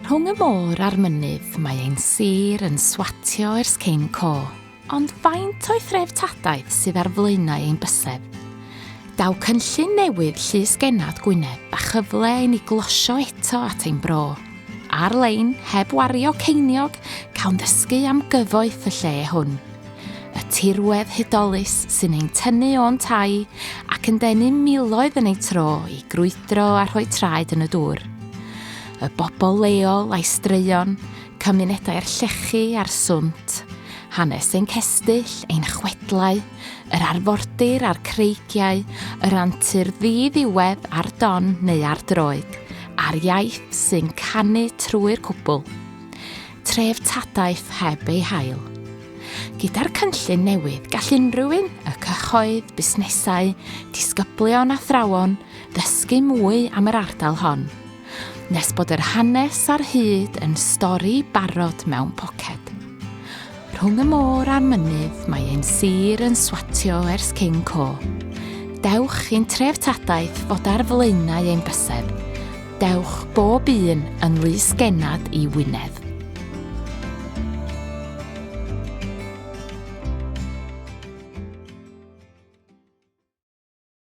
Rhwng y môr a'r mynydd mae ein sir yn swatio ers cyn co, ond faint o'i threftadaeth sydd ar flaenau ein bysedd? Daw cynllun newydd Llys Gennad Gwynedd â chyfle i ni glosio eto at ein bro. Ar-lein, heb wario ceiniog, cawn ddysgu am gyfoeth y lle hwn. Y tirwedd hudolus sy'n ein tynnu o'n tai ac yn denu miloedd yn eu tro i grwydro a rhoi traed yn y dŵr. Y bobl leol a'i straeon, cymunedau'r llechi a'r swnt, hanes ein cestyll, ein chwedlau, yr arfordir a'r creigiau, yr antur ddi-ddiwedd ar don neu ar droed, a'r iaith sy'n canu trwy'r cwbl. Treftadaeth heb ei hail. Gyda'r cynllun newydd, gall unrhyw un, y cyhoedd, busnesau, disgyblion, athrawon, ddysgu mwy am yr ardal hon, nes bod yr hanes a'r hud yn stori barod mewn poced. Rhwng y môr a'r mynydd mae ein sir yn swatio ers cyn co. Dewch i'n treftadaeth fod ar flaenau ein bysedd. Dewch bob un yn lys gennad i Wynedd.